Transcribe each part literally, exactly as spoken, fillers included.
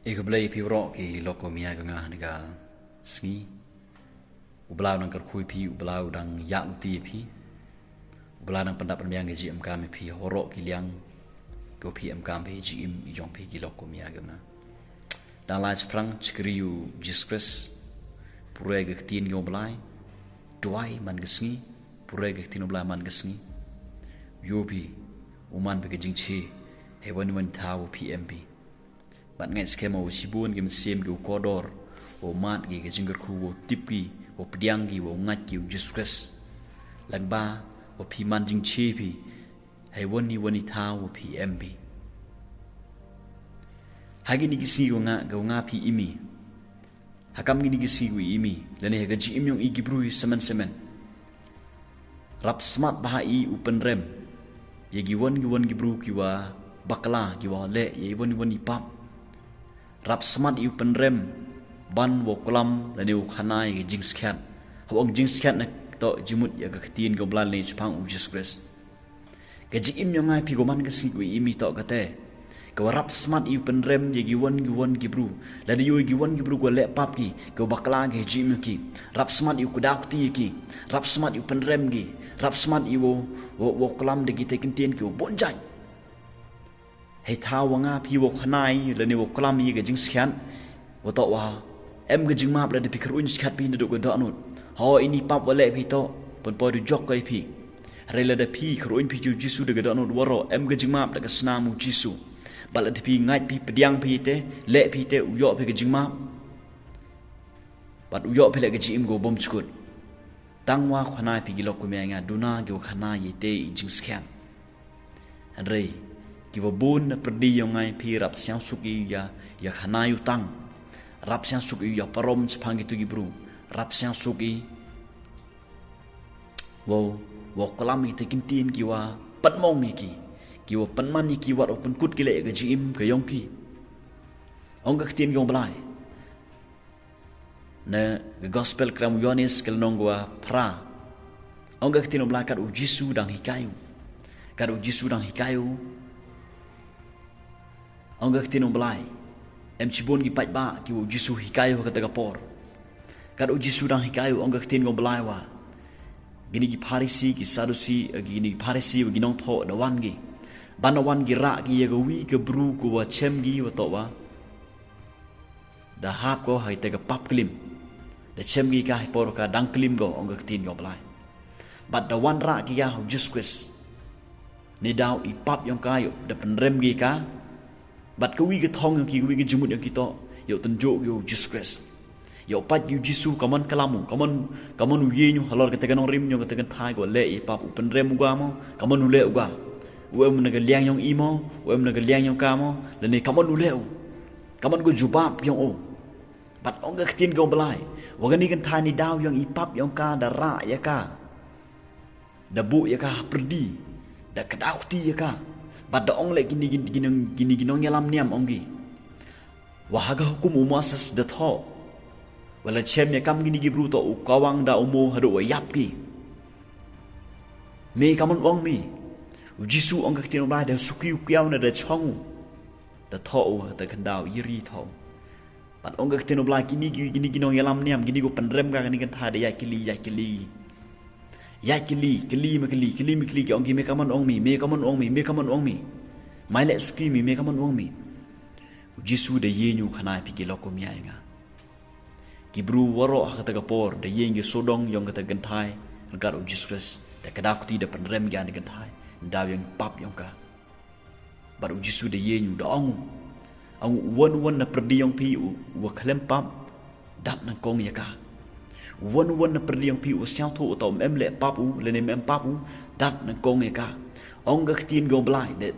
Ïa ka Blei phi waroh ki lok ko mia ka nga ha kane ka sngi. U Blei u nang kyrkhu ïa phi, u Blei u dang ïaid lynti ïa phi. U Blei u nang pyndap pynbiang ka jingim kam ïa phi ha waroh ki liang. Ko phi em kam phi jingim i jong phi ki lok ko mia ka nga. Dang lai shaphrang shakri ïa u Jisu Khrist. Pure ka ktien ka u Blei. Duwai man ka sngi. Pure ka ktien u Blei man ka sngi. Ïoh phi u man phi ka jingshai. Hei wan wan thaw phi em phi. Bad ngeit skhem u shibun ki mynsiem ki u kordor, u mad ki ka jingkyrkhu, u tip ki, u pdiang ki, u ngeit ki u Jisu Khrist. Lang ba u phi man jingshai phi. Hei wan ni wan ni thaw u phi em phi. Ha kine ki sngi ko nga, ko nga phi imi. Ha kam kine ki sngi ko imi, lane ha ka jingim yong i ki bru i semen semen. Rap smat ba ha i u pynrem ïa ki wan ki wan ki bru ki wa bakla ki wa leh ïa i wan i wan i pap. Rap smat i u pynrem ban wa klam lane u khana ïa ka jingskhem. Ha ong jingskhem na to jingmut ïa ka ktien ka u Blei lane shaphrang u Jisu Khrist. Ka jingim yong nga phi ko man ka sngi ko imi to kate. Ka wa rap smat i u pynrem ïa ki wan ki wan ki bru. Lada ïoh ki wan ki bru ko leh pap ki, ko bakla ki jingim ki. Rap smat i u kdaw kti ki. Rap smat i u pynrem ki. Rap smat i u, u, u klam da ki te ktien ki u bun jait. Hei thaw wa nga phi u khana i, lane u klam i ka jingskhem. Wa to wa em ka jingmap lada phi kyrun skhem phi na duk ka dohnud. Ho ini pap wa leh phi to, pynpoi du jok ko i phi. Hynrei lada phi kyrun phi ju Jisu da ka dohnud waroh, em ka jingmap da ka snam u Jisu. Bad lada phi ngeit phi pdiang phi te, leh phi te u ïoh phi ka jingmap. Bad u ïoh phi leh ka jingim ko bym jukut. Tang wa khana phi ki lok ko mia nga duna ki wa khana ïa te i jingskhem. Hynrei ki wa bun na pyrdi yong nga phi rap sngewsuk i ïa, ïa khana ïa u tang. Rap sngewsuk i ïa parom shaphrang ki tu ki bru. Rap sngewsuk i. Wow, wow klam i te ktien ki wa pynmong ïa ki. Ki wa pynman ïa ki wat u pynkut ki leh ïa ka jingim ka yong ki. Ong ka ktien yong Blei. Na ka gospel kram u Ïoannis ka lynnong ka wa phra. Ong ka ktien u Blei kat u Jisu dang hikai u. Kat u Jisu dang hikai u. Ong ka ktien u Blei. Em shibun ki paidbah ki u Jisu hikai u ha kata ka por. Kat u Jisu dang hikai u ong ka ktien u Blei wa. Kini ki Pharisi, ki Sadusi, eh, kini ki Pharisi, wa ki nongthoh da wan ki. Ban da wan ki rah ki ïa ka wi ka bru ka wa chem ki wa to wa. Da hap ko ha ita ka pap klim. Da chem ki ka ha i por ka dang klim ko ong ka ktien ko Blei. Bad da wanrah ki ka ha u Jisu Khrist. Ni daw i pap yong ka ïoh da pynrem ki ka. Bad ka wi ka thong yong ki, ka wi ka jingmut yong ki to ïoh tynjuh ki ha u Jisu Khrist. Ïoh pait ki u Jisu ka mon ka lam u, ka mon, ka mon u ïeng u halor kata ka nongrim yong kata ka kynthai ko leh i pap u pynrem u ga mo, ka mon u leh u ga. U em na ka liang yong i mo, u em na ka liang yong ka mo, lane ka mon u leh u. Ka mon ko jubab yong u. Bad ong ka ktien ko Blei. Wa kani kynthai ni daw yong i pap yong ka da rah ïa ka. Da buh ïa ka ha pyrdi. Da kdaw kti ïa ka. Bad da ong leh kini, kini, kini, kini ki nongïalam niam ong ki. Wa ha ka hukum u Moses da thoh. Wa la chem ïa kam kini ki bru to u kawang da u mo haduh wa ïap ki. Me ka mon ong me. U Jisu ong ka ktien u Blei da suki u kiaw na da chong u. Da thoh u ha ta khyndaw ïa ri thoh. Bad ong ka ktien u Blei kini ki, kini ki nongïalam niam, kini ko pynrem ka kani kynthai da ïa kylli, ïa kylli. Ïa kylli, kylli ma kylli, kylli ma kylli ki ong ki me ka mon ong me, me ka mon ong me, me ka mon ong me. Mai leh suki me, me ka mon ong me. U Jisu da ïeng u khana ïa phi ki lok kum ïa nga. Ki bru waroh ha kata ka por, da ïeng ki sodong yong kata ka kynthai, ryngkat u Jisu Khrist, da kdaw kti da pynrem ki kani kynthai, daw yong pap yong ka. Bad u Jisu da ïeng u da ong u. Ong u wan wan na pyrdi yong phi u, u wa khlem pap, dap nyngkong ïa ka. U wan wan na pyrdi yong phi u sngewthuh u to em leh pap u, lane em pap u, dap nyngkong ïa ka. Ong ka ktien ko Blei, da,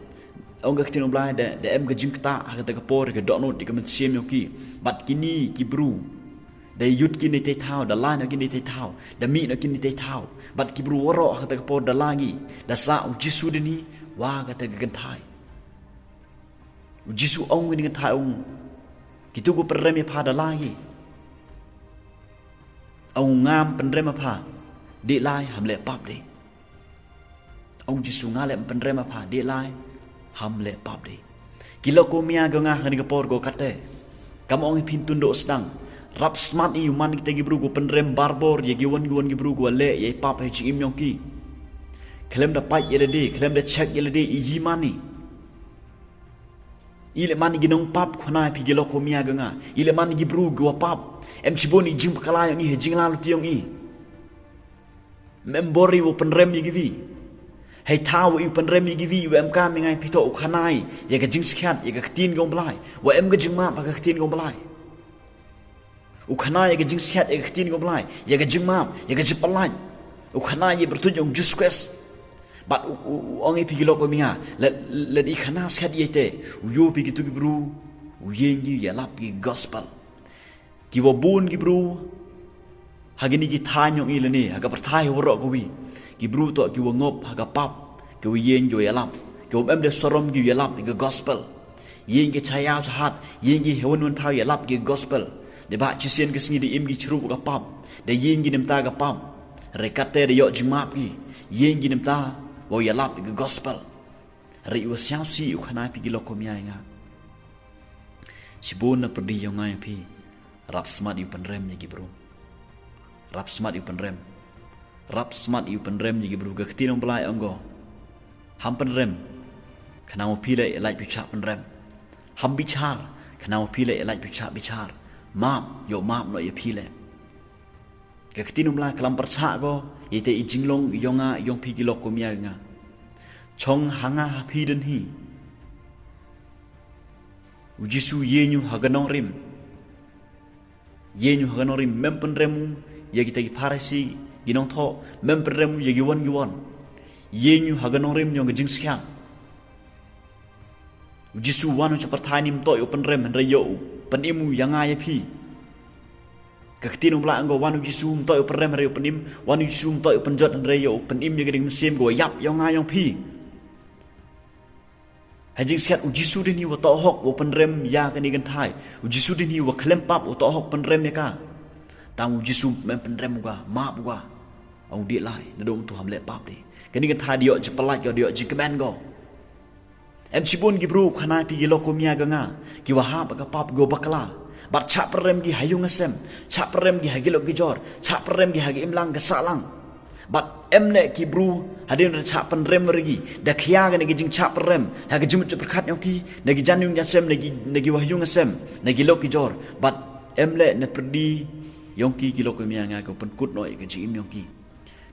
ong ka ktien ko Blei, da, da em ka jingktah, ha kata ka por, ka dohnud, ka mynsiem yong ki. Bad kini, ki bru. Da yut kini te thaw, da lai no kini te thaw, da mih no kini te thaw. Bad ki bru waroh ha kata ka por da lai ki, da sah u Jisu da ni, wa kata ka kynthai. U Jisu ong kini kynthai ong, kitu ko pynrem ïa pha da lai ki. Ong ngam pynrem ïa pha, dih lai, ham leh pap dih. Ong Jisu nga leh pynrem ïa pha, dih lai, ham leh pap dih. Ki lok ko mia ko nga kani ka por ko kate. Kam ong ïa phi tun doh sdang. Rap smat ïa u man kita ki bru kiwa pynrem barbor ïa kiwon kiwon ki bru kiwa leh ïa i pap ha i jingim yong ki. Khlem da pait ïa lade, khlem da check ïa lade, i yi man i. I leh man i ki nongpap, khana ïa phi ki lok kiwa mia ka nga. I leh man i ki bru kiwa pap. Em shibun i jingbakla yong i, ha i jinglaluti yong i. Mem bor i wa pynrem ïa ki wi. Hei thaw wa i u pynrem ïa ki wi, wa em kam i ngai phi toh u khana i ïa ka jingskhiat, ïa ka ktien ka jong u Blai. Wa em ka jingmap ha ka ktien ka jong u Blai. U khana ïa ka jingskhiat, ïa ka ktien ka jong u Blai, ïa ka jingmap, ïa ka jingpyllait. U khana ïa i pyrtuit yong u Jisu Khrist. Bad u, u, u ong ïa phi ki lok kiwa mia. Lada, lada i khana skhiat ïa i te, u ïoh phi kitu ki bru, u ïeng ki ïalap ki gospel. Kiwa bun ki bru, ha kini ki thaiñ yong i lane, ha ka pyrthai ha waroh kawi. Ki bru toh kiwa ngop ha ka pap, kiwa ïeng kiwa ïalap. Kiwa em de sarom kiwa ïalap ïa ka gospel. Ïeng ki cha ïaw cha hat, ïeng ki hewan wan thaw ïalap ki gospel. Da ba chisien ka sngi da im ki chirup ka pap. Da ïeng ki namta ka pap. Hynrei katte da ïoh jingmap ki. Ïeng ki namta, wow ïalap ki gospel. Hynrei i wa siaw si u khana phi ki lok kiwa mia ïa nga. Shibun na pyrdi yong nga ïa phi. Rap smat ïa u pynrem ïa ki bru. Rap smat ïa u pynrem. Rap smat ïa u pynrem ïa ki bru, ka ktien u Blai ong ko. Ham pynrem. Khnang wa phi leh ïa lait phi chah pynrem. Ham bichar. Khnang wa phi leh ïa lait phi chah bichar. Map, ïoh map noh ïa phi leh. Ka ktien u Blai klam pyrchah ko, ïa ite i jinglong, yong nga, yong phi ki lok kiwa mia ïa nga. Chong ha nga ha phi don hi. U Jisu ïeng u ha ka nongrim. Ïeng u ha ka nongrim, mem pynrem u ïa kita ki Pharisi, ki nongthoh, mem pynrem u ïa kiwon kiwon. Ïeng u ha ka nongrim yong ka jingskhiat. U Jisu wan u cha pyrthai ym toh ïa u pynrem hynrei ïa u pynim u ïa nga ïa phi. Ka ktien u Blai ong ko wan u Jisu ym toh ïa u pynrem hynrei ïa u pynim, wan u Jisu ym toh ïa u pynjot hynrei ïa u pynim ïa ka ding mynsiem kawa ïap yong nga yong phi. Ha jingskhiat u Jisu dei hi wa toh hok wa pynrem ïa kane ka kynthai. U Jisu dei hi wa khlem pap wa toh hok pynrem ïa ka. Tang u Jisu mem pynrem u ka, map u ka. Ong dih lai, naduh mynta ham leh pap de. Kane ka kynthai da ïoh jingpyllait ko, da ïoh jingkmen ko. Em shibun ki bru khana phi ki lok kiwa mia ka nga. Kiwa hap ha ka pap, kiwa bakla. Bad chah pynrem ki ha ïung ha sem. Chah pynrem ki ha ki lok ki jor. Chah pynrem ki ha ki imlang ki sahlang. Bad em leh ki bru, hadien da chah pynrem wa ki, da khia kane ka jingchah pynrem ha ka jingmut jingpyrkhat yong ki, na ki jan ïung jan sem, na ki, na ki wa ha ïung ha sem, na ki lok ki jor. Bad em leh na pyrdi yong ki ki lok kiwa mia nga, ka pynkut noh ïa ka jingim yong ki.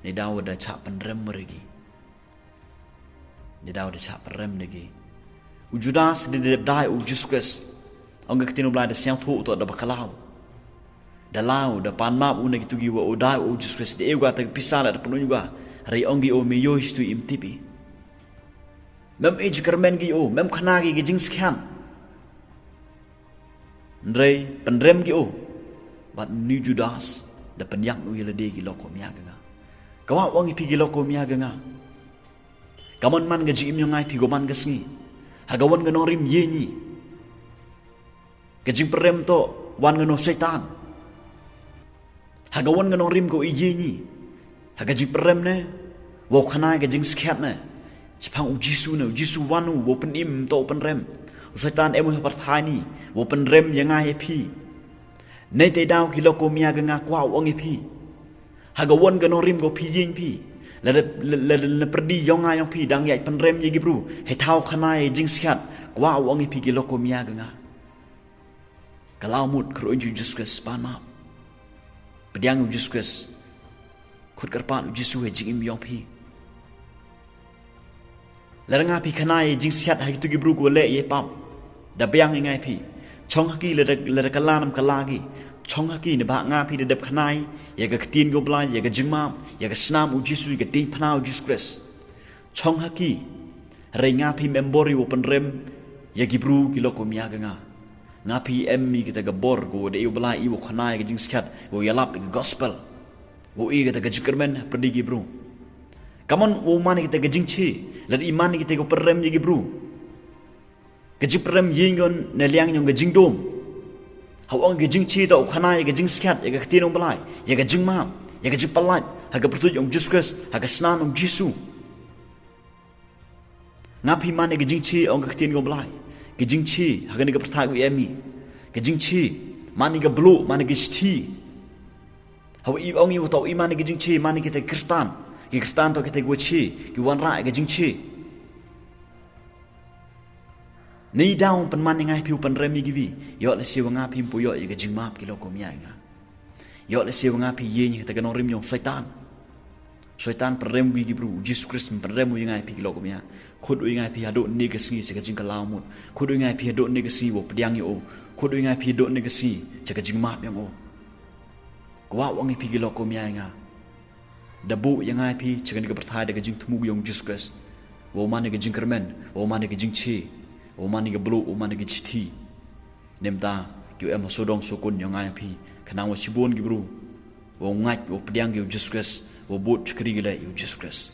Neidaw da chah pynrem wa ki. Neidaw da chah pynrem da ki. U Judas da dep dai u Jisu Khrist. Ong ka ktien u Blai da sngewthuh u toh da bakla u. Da law, da pan map u na kitu kiwa u dai u Jisu Khrist, da e u ka ta ka pisa la da pynun u ka. Hynrei ong ki o, me ïoh hi shatu, im tip hi. Mem e jingkyrmen ki o, mem khana ki ka jingskhiat. Hynrei pynrem ki o. Bad une u Judas da pynïap u ïa lade ki lok kiwa mia ka nga. Ka wa ong ïa phi ki lok kiwa mia ka nga. Ka mon man ka jingim yong nga ïa phi ko man ka sngi. Ha ka wan ka nongrim ïeng i. Ka jingpynrem toh wan nga na u Soitan. Ha ka wan ka nongrim ko i ïeng i. Ha ka jingpynrem ne, wow khana ka jingskhiat ne. Shaphang u Jisu ne, u Jisu wan u, wow pynim, toh u pynrem. U Soitan em u ha pyrthai ni, wow pynrem ïa nga ïa phi. Neitei daw ki lok kiwa mia ka nga, kwah u ong ïa phi. Ha ka wan ka nongrim ko phi ïeng phi. Lada, lada, lada na pyrdi yong nga yong phi dang ïaid pynrem ïa ki bru. Hei thaw khana ïa jingskhiat, kwah u ong ïa phi ki lok kiwa mia ka nga. Ka law mut, kyrkhu ïa u Jisu Khrist, pan map. Pdiang u Jisu Khrist. Khut kyrpad u Jisu ha jingim yong phi. Lada nga phi khana ïa jingskhiat ha kitu ki bru kiwa leh ïa pap. Da biang ïa nga ïa phi. Chong ha ki lada, lada ka la nam ka la ki. Chong ha ki, neibhah nga phi da dep khana ïa ka ktien ka jong u Blai, ïa ka jingmap, ïa ka snam u Jisu, ïa ka diengphna u Jisu Khrist. Chong ha ki, hynrei nga phi mem bor i wow pynrem ïa ki bru ki lok kiwa mia ka nga. Nga phi em i kata ka bor, ko da e u Blai i wow khana ïa ka jingskhiat, wow ïalap ïa ka gospel. Wow e kata ka jingkyrmen ha pyrdi ki bru. Ka mon wow man ïa kata ka jingchai, lada i man ïa kata ka pynrem ïa ki bru. Ka jingpynrem ïeng ko na liang yong ka jingdum. Ha u ong ka jingchai toh u khana ïa ka jingskhiat, ïa ka ktien u Blai, ïa ka jingmap, ïa ka jingpyllait, ha ka pyrtuit yong u Jisu Khrist, ha ka snam yong u Jisu. Nga phi man ïa ka jingchai ong ka ktien ka jong u Blai. Ka jingchai, ha kane ka pyrthai kawi em i. Ka jingshai, mane ka bluh, mane ka shithi. Haba i ong i, uta u i mane ka jingshai, mane kita ki Khristan. Ki Khristan to kita ki wa shai, ki wanrah ïa ka jingshai. Neidaw pynman ïa nga ïa phi u pynrem ïa kiwi. Ïoh lehse wa nga phi ym pu ïoh ïa ka jingmap ki lok kum ïa nga. Ïoh lehse wa nga phi ïeng ïa kata ka nongrim jong Soitan. Soitan pynrem ïa ki bru, u Jisu Khrist pynrem u ïa nga ïa phi ki lok kum ïa. Khot u ïa nga ïa phi haduh ne ka sngi sha ka jingkylla mut. Khot u ïa nga ïa phi haduh ne ka sngi wa pdiang ïa u. Khot u ïa nga ïa phi haduh ne ka sngi sha ka jingmap ïa u. Kwah u ong ïa phi ki lok kum ïa nga. Da buh ïa nga ïa phi sha kane ka pyrthai da ka jingthmu ïa u Jisu Khrist. Wa u mane ka jingkyrmen, wa u mane ka jingshai, wa u mane ka bluh, wa u mane ka shithi. Namar ta, ki wa em ha sawdong sawkun ïa nga ïa phi, khnang wa shibun ki bru. Wa u ngait, wa u pdiang ïa u Jisu Khrist, wa u bud shakri ki leh ïa u Jisu Khrist.